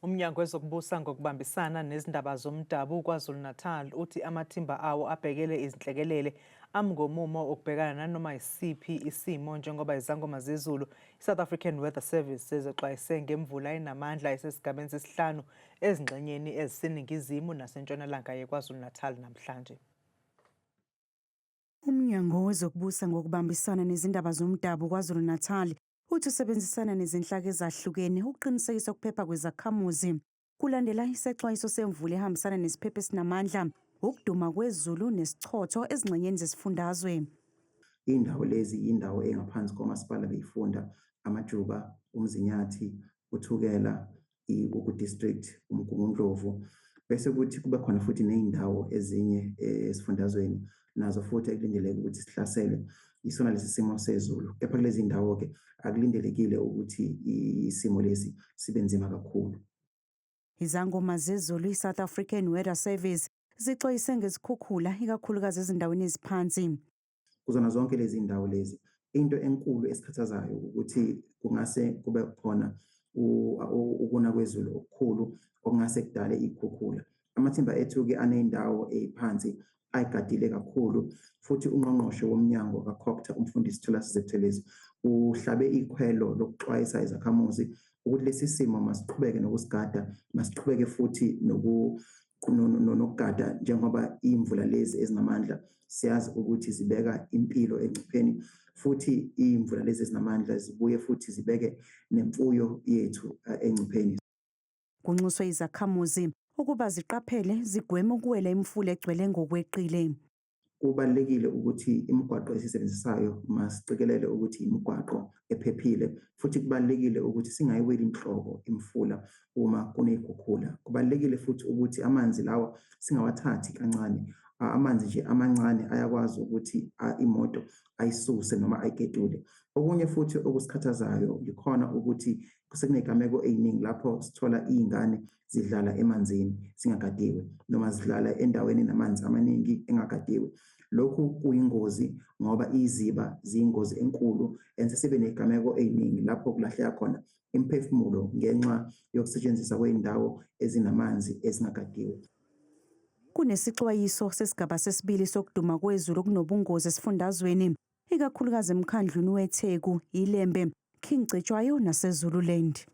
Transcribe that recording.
Umnyango wezokubusa ngokubambisana nezindaba zomdabu KwaZulu-Natal uthi amathimba awo abhekele izinhlekelele amngomumo ukubhekana nanoma yisiphi isimo njengoba izangoma zezulu i-South African Weather Service sezexwayise ngemvula enamandla esesigabeni sesihlanu ezingxenyeni eziseningizimu nasentshonalanga yeKwaZulu-Natal namhlanje. Umnyango wezokubusa ngokubambisana nezindaba zomdabu KwaZulu-Natal uthi usebenzisana nezinhlaka ezahlukene ukuqinisekisa ukuphepha kwezakhamuzi. Kulandela isexwayiso semvula ehambisana nesiphepho esinamandla, ukuduma kwezulu nesichotho ezingxenyeni zesifundazwe. Iy'ndawo lezi yindawo engaphansi komasipala beyifunda Amajuba, uMzinyathi, uThukela, i-Ugu District, uMgungundlovu. Bese kuthi kube khona futhi ney'ndawo ezinye esifundazweni nazo futhi ekulindeleke ukuthi sihlaselwe yisona lesi simo sezulu. Kepha kulezi ndawo-ke akulindelekile ukuthi isimo lesi sibe nzima kakhulu. Izangoma zezulu i-South African Weather Service zixwayise ngezikhukhula ikakhulukazi ezindaweni eziphansi. Kuzona zonke lezi ndawo lezi, into enkulu esikhathazayo ukuthi kungase kube khona ukuna kwezulu okukhulu okungase kudale iy'khukhula. Amathimba ethu-ke aney'ndawo ey'phansi ayigadile kakhulu futhi ungqongqoshe womnyango kaCogta umfundisi Thulasizwe Buthelezi uhlabe ikhwelo lokuxwayisa izakhamuzi ukuthi lesi simo masiqhubeke nokusigada, masiqhubeke futhi nokugada njengoba iy'mvula lezi ezinamandla siyazi ukuthi zibeka impilo engcupheni futhi iy'mvula lezi ezinamandla zibuye futhi zibeke nemfuyo yethu engcupheni. Kunxuswe izakhamuzi ukuba ziqaphele zigweme ukuwela imifula egcwele ngokweqile. Kubalulekile ukuthi imigwaqo esiyisebenzisayo masiqikelele ukuthi imigwaqo ephephile futhi kubalulekile ukuthi singayiweli inhlobo imifula uma kuney'khukhula. Kubalulekile futhi ukuthi amanzi lawa singawathathi kancane. Amanzi nje amancane ayakwazi ukuthi imoto ayisuse noma ayiketule. Okunye futhi okusikhathazayo yikhona ukuthi sekunezigameko ey'ningi lapho sithola iy'ngane zidlala emanzini zingagadiwe noma zidlala endaweni enamanzi amaningi engagadiwe. Lokhu kuyingozi ngoba iziba ziyingozi enkulu and sesibe ney'gameko ey'ningi lapho kulahleka khona imiphefumulo ngenxa yokusetshenziswa kwey'ndawo ezinamanzi ezingagadiwe. Kunesixwayiso sesigaba sesibili sokuduma kwezulu okunobungozi esifundazweni, ikakhulukazi emkhandlwini weTheku, iLembe, King Cetshwayo naseZululand.